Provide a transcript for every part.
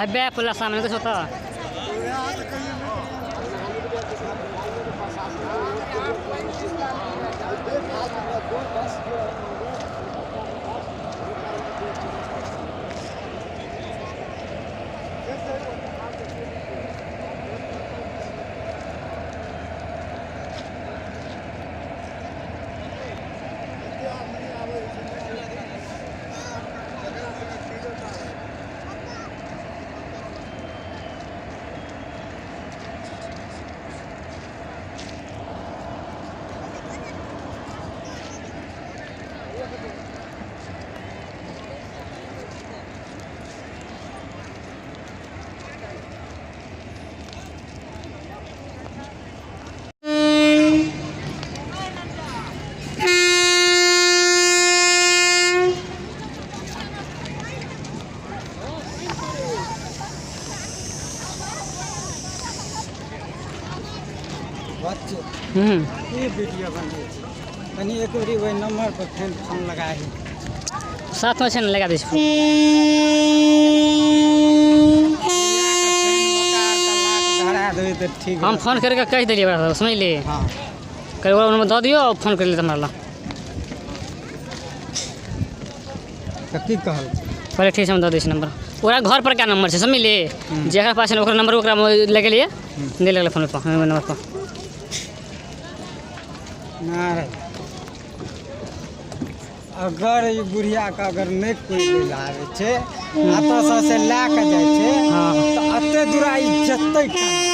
अबे पुला सामने तो होता। ई वीडियो बनबै छी कनि एक बेरी ओहि नंबर पर फेर फोन लगाही। साथ में छै ने लगा दै छी। धरा देबै तऽ ठीक। हम फोन करके कहि देलियै ओकरा, समझलियै? हाँ। कहि ओकरा नंबर दऽ दियौ, फोन करि लेत हमरा लग। तऽ की कहल? कहलियै ठीक छै, हम दऽ दै छी नंबर। ओकरा घर पर क्या नंबर छै, समझलियै? जकरा पास छै ओकर नंबर ओकरा लगेलियै, नहि लगलै फोन पर नंबर पर। ना रे, अगर ई बुढ़िया के अगर नहि कोइ लै लए आबै छै, एतऽसँ से लए कऽ जाइ छै, हाँ। तऽ एते दूरा ई जेतै केना?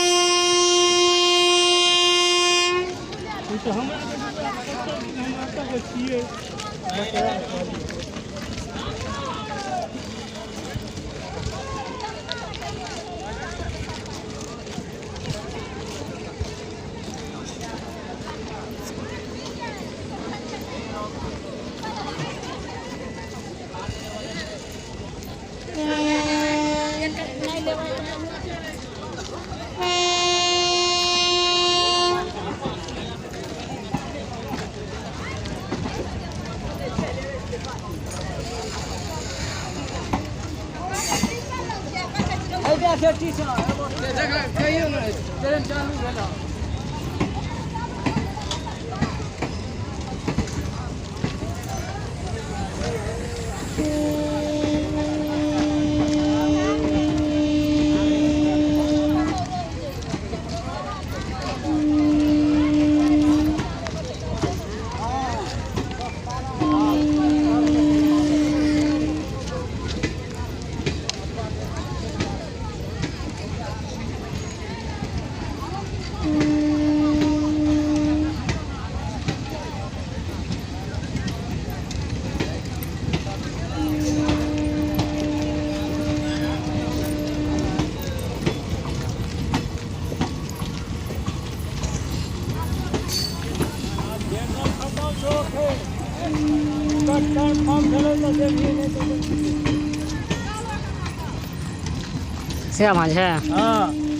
से आवाज है। हाँ।